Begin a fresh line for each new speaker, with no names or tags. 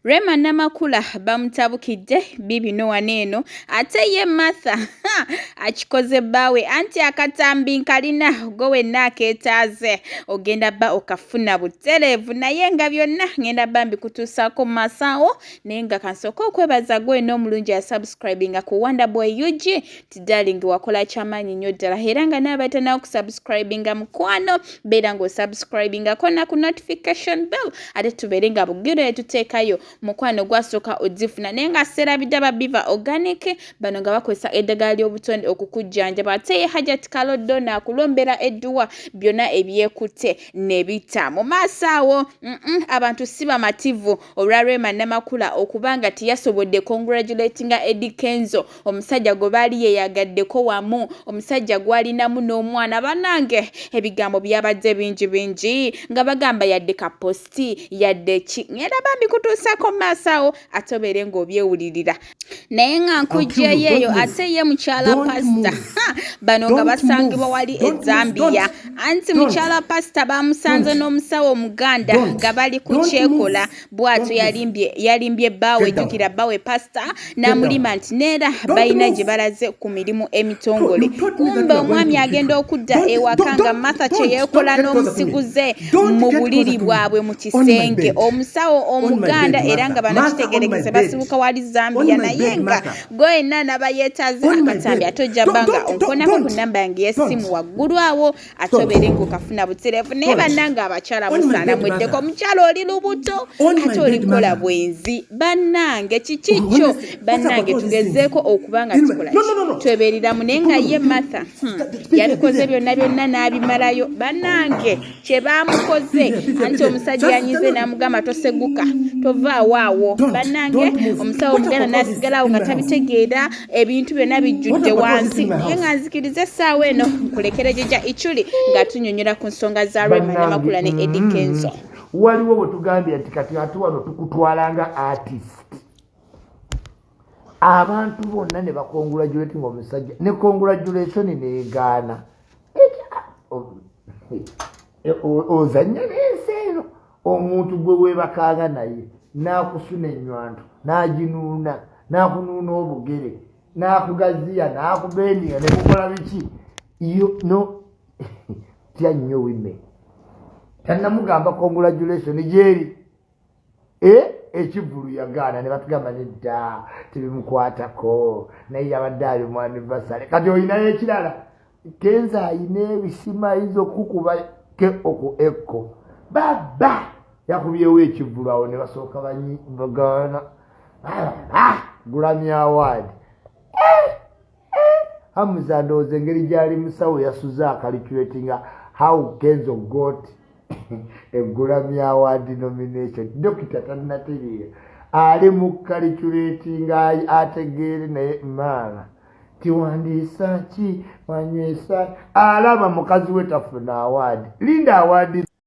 Rema Namakula bamutabukidde biibino wano eno ate ye Martha akikoze bbaawe anti akatambi nkalina gwe wenna akeetaaze ogenda bba okafuna butereevu naye nga byonna ngenda bba mbikutuusaako mu maaso awo naye nga kansooke okwebaza gwe wenna omulungi asubscribinga ku Wonderboy UG ti darling wakola kyamaanyi nnyo ddala era nga naabatanawo kusubscribinga mukwano beera ng'osubscribingako na ku notification bell ate tubeere nga bugiro etuteekayo mukwano gwasooka ozifuna naye nga serabidde aba biva organic bano nga bakozesa eddagala ly'obutonde okukujjanjaba ate ye Hajat Kaloddo naakulombera edduwa byonna ebyekutte ne bita mu maaso awo. Abantu si bamativu olwa Rema Namakula okuba nga teyasobodde congratulatinga Eddy Kenzo omusajja gwe baali yeeyagaddeko wamu omusajja gw'alinamu n'omwana. Bannange ebigambo byabadde bingi bingi nga bagamba yadde ka post yadde ki ngenda bambi kutuusako mu maaso awo ate obeere ng'obyewulirira naye nga nkugyeyo eyo ate ye mukyala pasita bano nga basangibwa wali e Zambia anti mukyala pasita bamusanze n'omusawo omuganda nga bali ku kyekola bw'atyo yalimbye yalimbye bbaawe jjukira bbaawe pasita n'amulima nti neera balina gye balaze ku mirimu emitongole kumbe omwami agenda okudda ewaka nga Martha kye yeekola n'omusiguze mu buliri bwabwe mu kisenge omusawo omuganda era nga bano kitegerekese basibuka wali Zambia naye nga gwe yenna anaba yeetaaze akatambi ate ojja bbanga onkonako ku nnamba yange y'essimu waggulu awo ate obeere ng'okafuna butereevu naye bannange abakyala musaana mweddeko omukyala oli lubuto ate olikola bwenzi bannange kiki kyo bannange tugezeeko okuba nga tukola twebeereramu naye nga ye Martha yabikoze byonna byonna n'abimalayo bannange kye baamukoze anti omusajja yanyize n'amugamba toseguka tovaawo awo bannange omusawo omuganda n'asigalawo nga tabitegeera ebintu byonna bijjudde wansi naye nga nzikiriza essaawa eno nkulekere Jjajja Ichuli ng'atunyonyola ku nsonga za Rema Namakula ne Eddy Kenzo.
Waliwo bwe tugambye nti kati ate wano tukutwala nga artist abantu bonna ne bacongratulating omusajja ne congratulation negaana ozannya n'ensi eno omuntu gwe weebakanga naye n'akusuna ennywanto n'aginuuna n'akunuuna obugere n'akugaziya n'akubendinga ne kukola biki yo no tya nnyo wime tannamugamba congratulation gyeri ekivvulu yagaana ne batugamba nedda tebimukwatako naye yabadde ali mu anniversary kati olinayo ekirala Kenzo ayina ebisima ayinza okukuba ke oku ekko baba yakubyewo ekivvulu awo ne basooka bagaana Grammy Award. Hamuza ndowooza engeri gyali musawo yasuze acalculatinga how Kenzo got a Grammy Award nomination. Dokita tannategeera ali mu calculating ategeere naye maama tiwandiisa ki wanywesa alaba mukazi we tafuna award linda award.